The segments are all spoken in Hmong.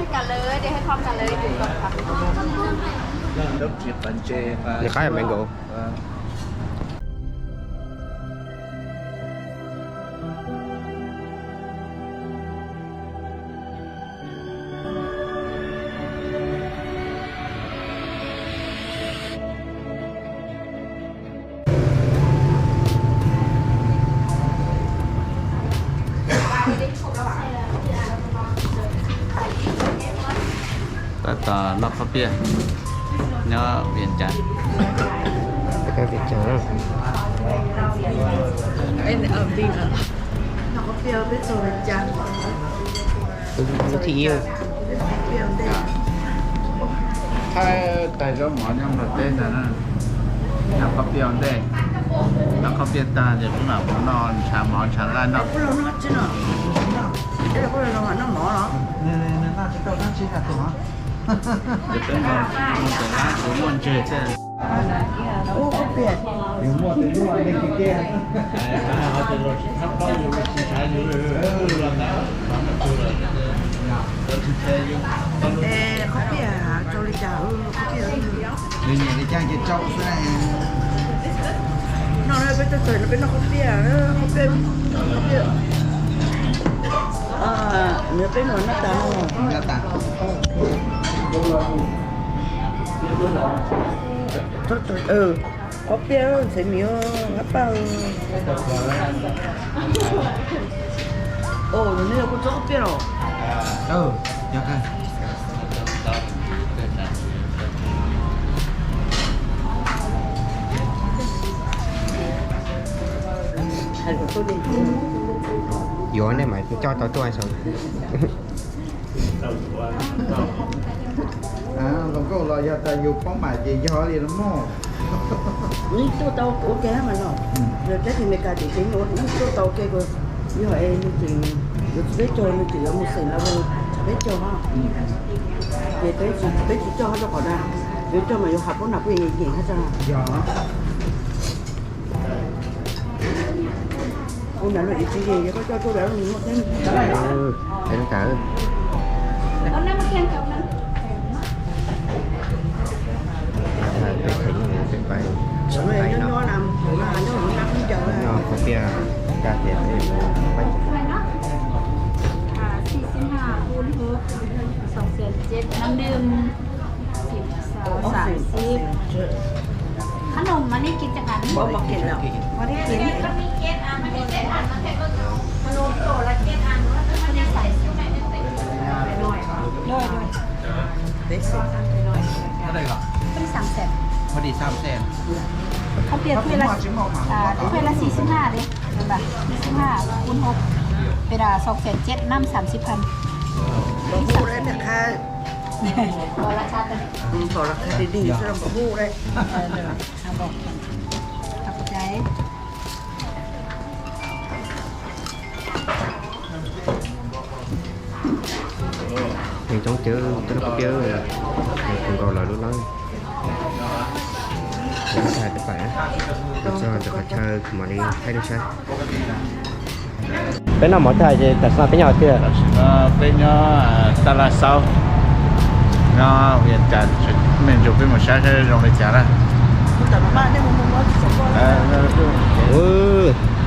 Nws qab yog mango. Tab tom noj qhob piaj nyob Vias Cas. Vias Cas. Noj qhob piaj peb txog Vias Cas. Lub thib ib. Thaij tag zaub mov nyob Nplog teb ntag na. Noj qhob piaj ua ntej, noj qhob piaj tag ces peb mam mus noj ntshav mov ntshav nqaij noj. Ces peb mus mus tom lab kuv muaj ntseg thiab. Qhob piaj rau li cas, qhob piaj nws nyiam li cas ces rau xwb. No peb tuaj txog no peb noj qhob piaj, qhob piaj, qhob piaj. Nws peb noj tas no. Qhob piaj xeev mis hab paj. Nws yog kuv txob qhob piaj los. Yuav nej mas coj tau tuaj saud. Zoo nkauj los yog tas yus paub mam ces yog li los mog. Nws tuaj tau ua ke mas no, yog teb chaws Amelikas tim ces nws tuaj tau ua ke, yog es nws tseem yuav tsis peb caug nws tseem yuav mus xeem los tshav peb caug hab. Ces peb tsis coj hab rau qhov na, yuav coj mas yuav has paub nram kuj nyeem hab tsa. Ua nram no ib tsis yeej, yog koj coj tuaj lawm nws muaj teeb. Peb theem peb pais, peb pais no, no qhov tias caj tias peb mus pab. สี่สิบห้า คูณ หก สองแสนเจ็ด น้ำดื่ม สิบ สามสิบ ขนมอันนี้กินจักอัน บ่ บ่กินแล้ว บ่ได้กิน ขนมโตละเจ็ดอัน อันนี้สามสิบ โดย โดย เท่าไหร่ก่อน เป็นสามแสน พอดีสามแสน ข้าวเปียกถ้วยละ อ่า ถ้วยละสี่สิบห้าเด้ เห็นปะ สี่สิบห้า คูณ หก เป็น อ่า สองแสนเจ็ด น้ำ สามสิบพัน บ่ฮู้เลยแม่ค้า ขอราคาตัวนี้ อืม ขอราคาดีๆ สำหรับบ่ฮู้เลย เออ เออ เอาบอกก่อน ขอบใจ Neeg coob cawv, cov noj qhob piab, tus nkaus lawv lub lawb. Lawv thaij peb pais, txog ntawm qhov chaw kuv mam li thaij nej saib. Peb noj mov tag ces tam sim no peb nyob twg? Peb nyob Taj Laj Xaub, nyob Vias Cas, me ntsis peb mus saib saib zoo li cas na.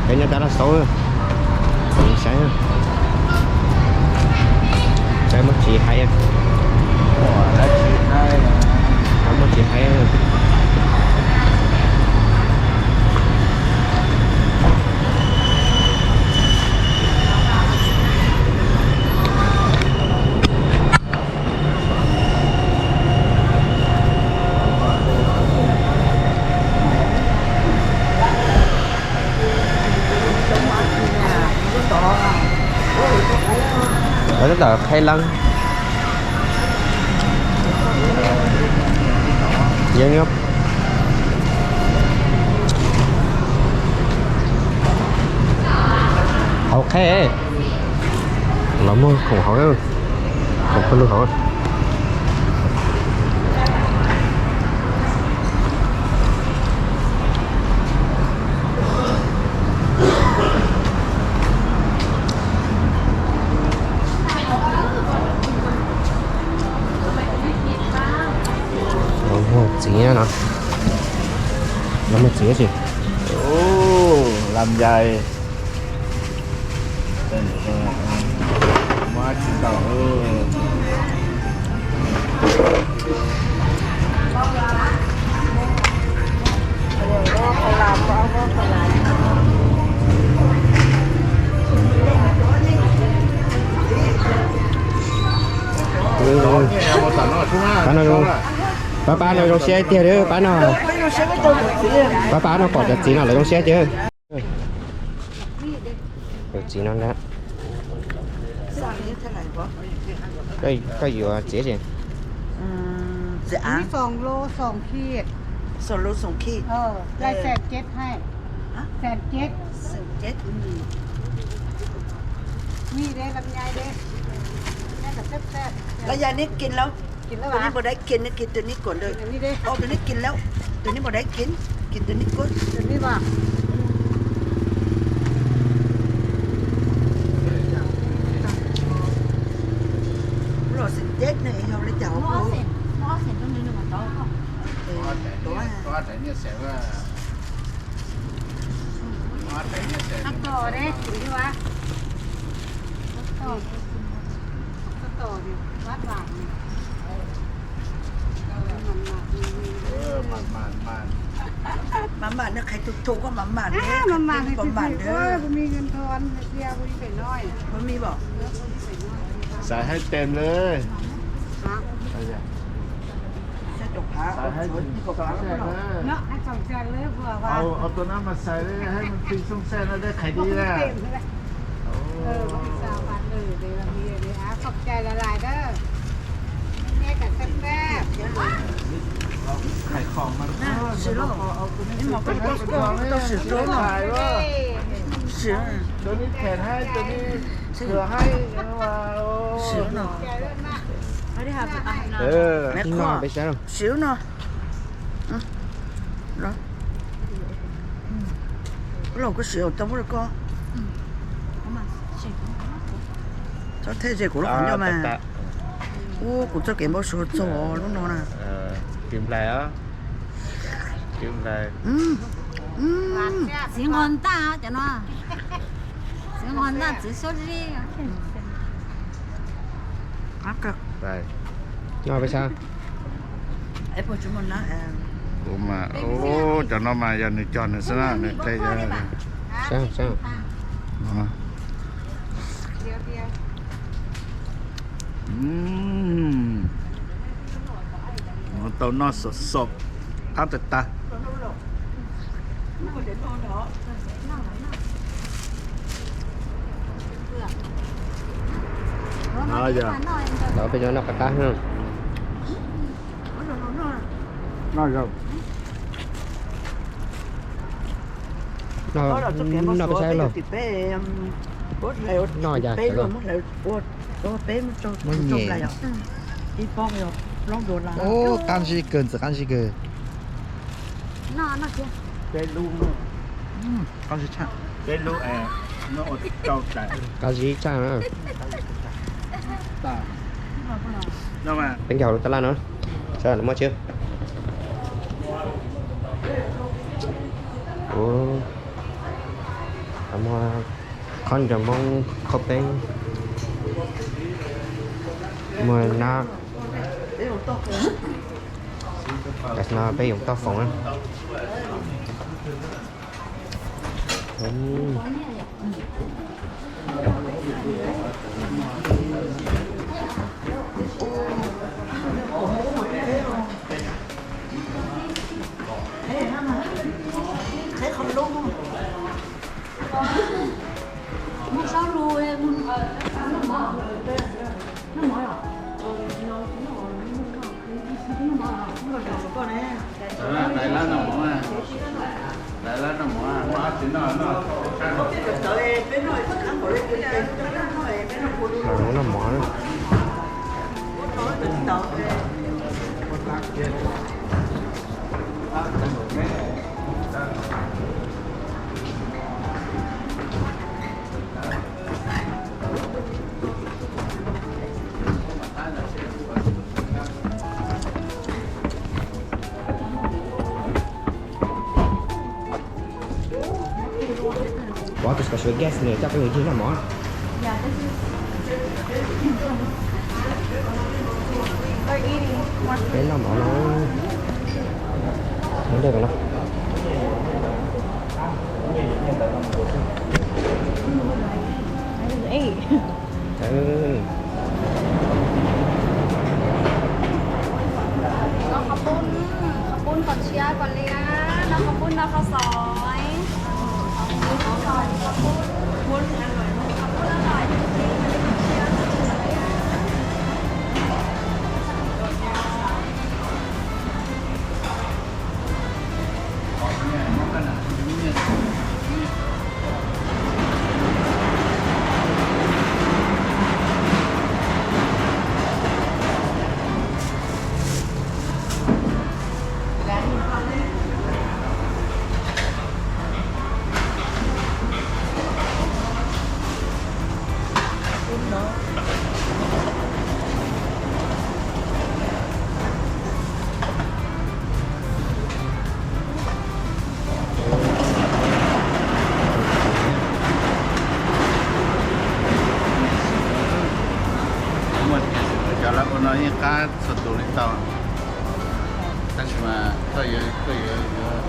Peb nyob Taj Laj Xaub, saib, saib muaj tsis hais, muaj tsis hais. Lawv tab tom qhaib leeb. Yeej hauv qhaib, los muag khoom hauv, khoom pawg lug hauv. Nyob no, los muag txiv si. Lam yais. Muab tsis tau. Pab no, pab pab no zoo siab tiag, pab no, pab pab no pom cov txiv no lawv zoo siab tiag. Cov txiv no na. Koj yuav txiv si. Xoom lub xoom khij. Xoom lub xoom khij. Laj xees ceb hais. Xees ceb. Xeem ceb. Laj yais neb kis lauj. Tus neb npau dai kis, neb kis tus neb kuam ntawd. Tus neb kis lauj. Tus neb npau dai kis, kis tus neb kuam. Los xeem ceb ne yog li cas? Mam mam no, qhia tus tus koj mam mam, mam mam, xais haib tes lawm. Xais haib tes lawm. Au tus no mas xais haib tes xoo xais no dej qhais di na. Siv no. Laus koj siv tau muab rau koj. Txhob thej ze kuv lub qhov ncauj mas. Ub, kuv txoj kev npau suav txog lub no na. Tiv nplais os. Tiv nplais. Txiv nqos ntaj cov no. Txiv nqos ntaj txiv xyob zib. No peb sab. Kuv mas, cov no mas yog nws cog nws xwb na, nws qe. Tau noj xov xov qab tag tag. Peb cov noj qab qab. Noj peb saib los. Noj cas muab nyem. Qab zib kawg, ntxim qab zib kawg. Qab zib tshaj. Qab zib tshaj na. Peb ncaug lub tab laj no, saib muaj tsis. Muaj qhob ntsaws Hmoob qhob peeb, muaj nab. Tam sim no peb yuav toj foom na. Lawv noj mov na. Koj suav gas nws coj peb mus yig noj mov. Peb noj mov no. Mus dej los. Noj qhov pub, qhov pub kom tshiab kom liab, noj qhov pub noj qhov xov. Muaj cov lawv ua no yeej qab txhua tus li tau, tab sis mas koj yuav, koj yuav, yuav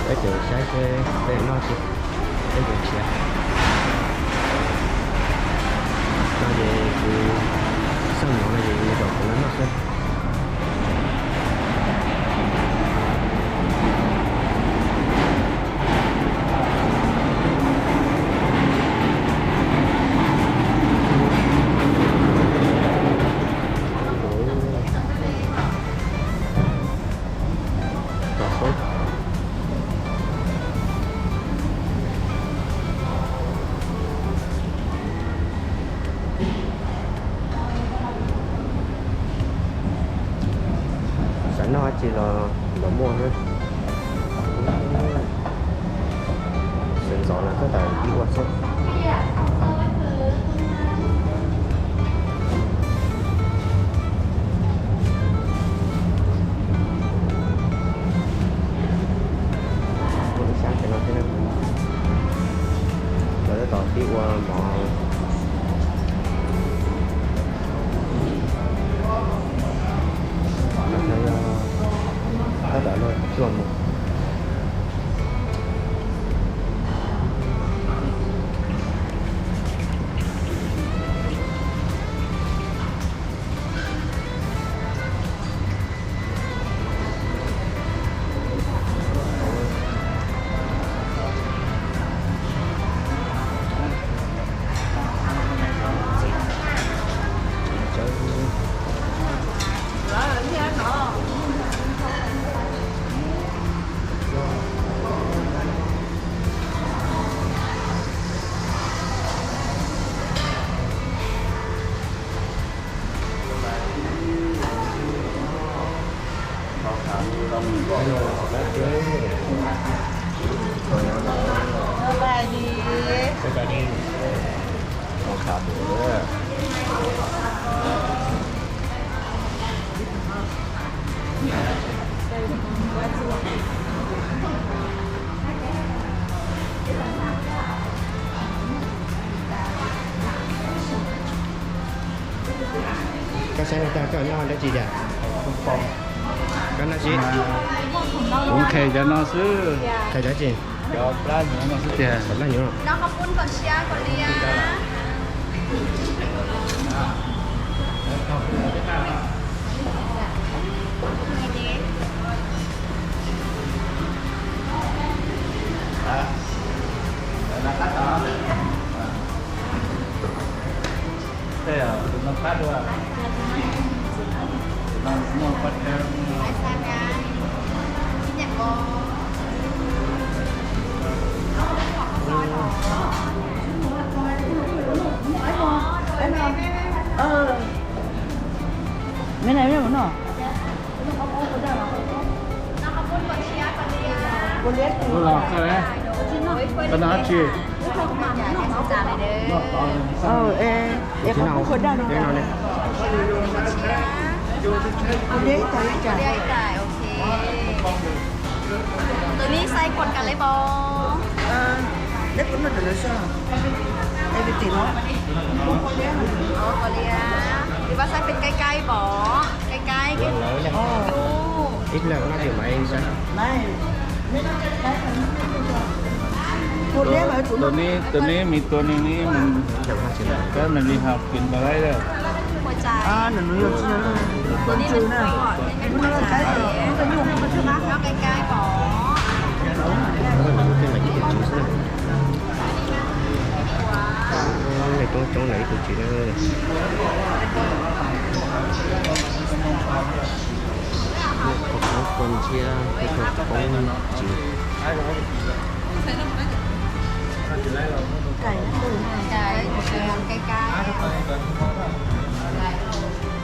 Peb tseem saib seb peb noj tsis, peb tseem nrhiav. No ces kuv xaj mov no ces zaum kuv los noj xwb. Xav noj dab tsi los, los muaj xwb. Sawv ntxov los tab tom pib ua xwb. Ua lub xyab ces no thiab, lawv tab tom pib ua mov. Tab tom luag tuaj mus. Koj saib no tag koj noj dab tsi cas? Koj noj tsis? Kuv khes cov no xwb. Khes cov tsi? Cov plab nyuv no xwb tiag. Cov plab nyuv no. Mov no, no qhov pub kom tshiab kom liab, Ua los koj, koj noj dab tsi? Ê, ê, koj pub khuv daj no. Tus neb xaiv khuam kas lej pos? Leb khuam no lawv xwb. Everything no. Tus pab xaiv pes kaib kaib pos, kaib kaib. Ib leeg no ces mas xaiv. Tus neb, tus neb, mis tus neb, neb, koj nws li hov kis npau laib lawm. Coob coob ntawm ib tug tsis. Qhov poob kua ntsia, qhov poob tsis.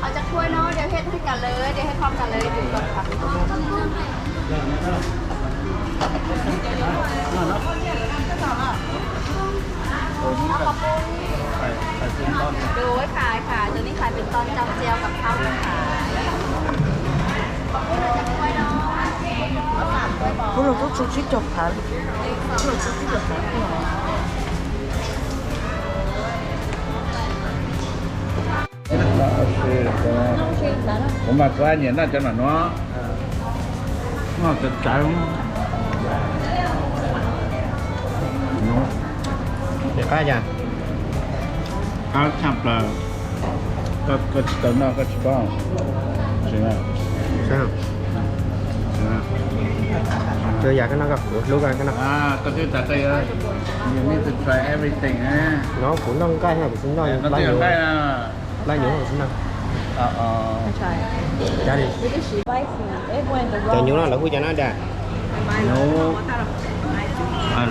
Cov khuaj no đều hết, hết cả lưới, đều hết phong cả lưới, đủ rồi. Đủ ấy phải, phải, từនេះphảiเป็นตอนเจ้าเจียวกับข้าวขาย Ua los tub tsu tsib caug phav, tub tsu tsib caug phav. Kuv mas kuv nyiam noj cov no no. Noj txawv txawv. Qab yog qab tshaj plaws. Koj tsis tau noj koj tsis paub. Tsis, tsis, yog koj noj koj kuv hlub koj, koj noj. Koj twb tas koj yuav, you need to try everything. No kuv noj nqaij, kuv tsis noj nqaij, nqaij nyuv kuv tsis noj. Cov nyuv no lawv hu cov no tias nyuv,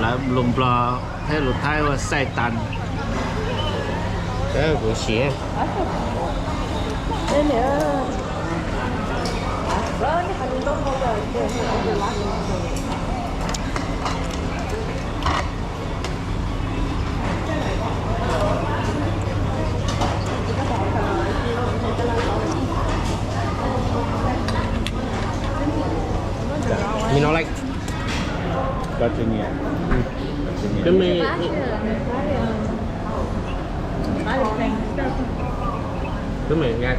lawv lus Nplog thiab lus Thaib hu xais tas. Kuv siv. You know, like, koj tsis nyiam. Koj me, koj me nyiam.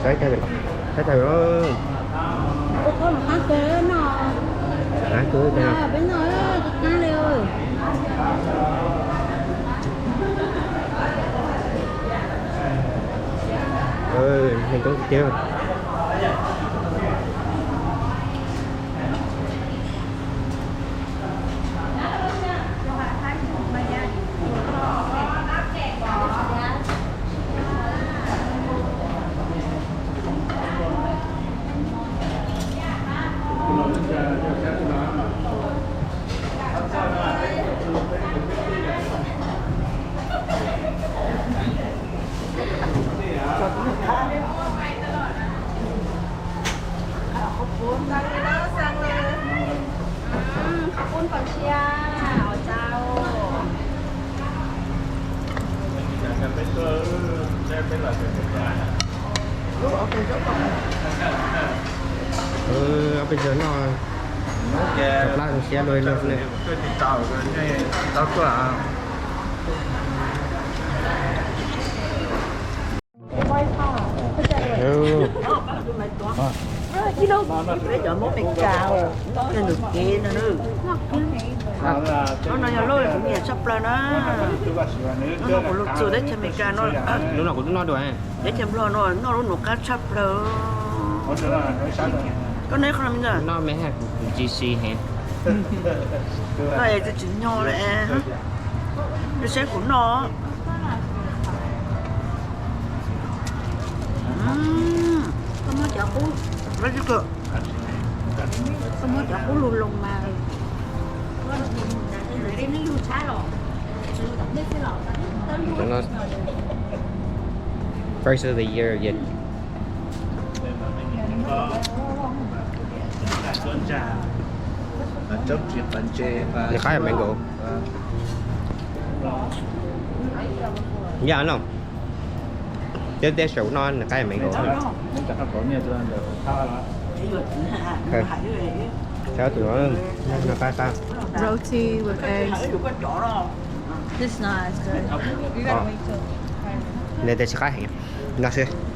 Saib tawg, saib tawg. Qab kawg no. Qab kawg no. Peb no qab li. Heev koob tiag. Qhov pub npau sia, ua tsaug. Ob peb zaug noj, plab zoo siab luaj luaj xwb na. Peb cov Hmoob Meskas noj nws kev no. Lub no yog lub kuv nyiam tshaj plaws na. Lub no kuv lug txug teb chaws Amelikas no. Lub no kuv twb noj dua. Teb chaws Nplog no noj lub nuav qab tshaj plaws. Koj noj qhov no me ntxawg? Noj me hab, kuv tsis si heev. Koj es tsis nyog lawm. Saib kuv noj. Koj muab cov qub, koj muab cov qub lug loo mas. First of the year yet. Nws qab yog mango. Yam no, cov teb saum no nws qab yog mango. Tus no, no qab qab. Roti with eggs. This not as good. You gotta wait till Nws tes tsis qab heev. No xwb.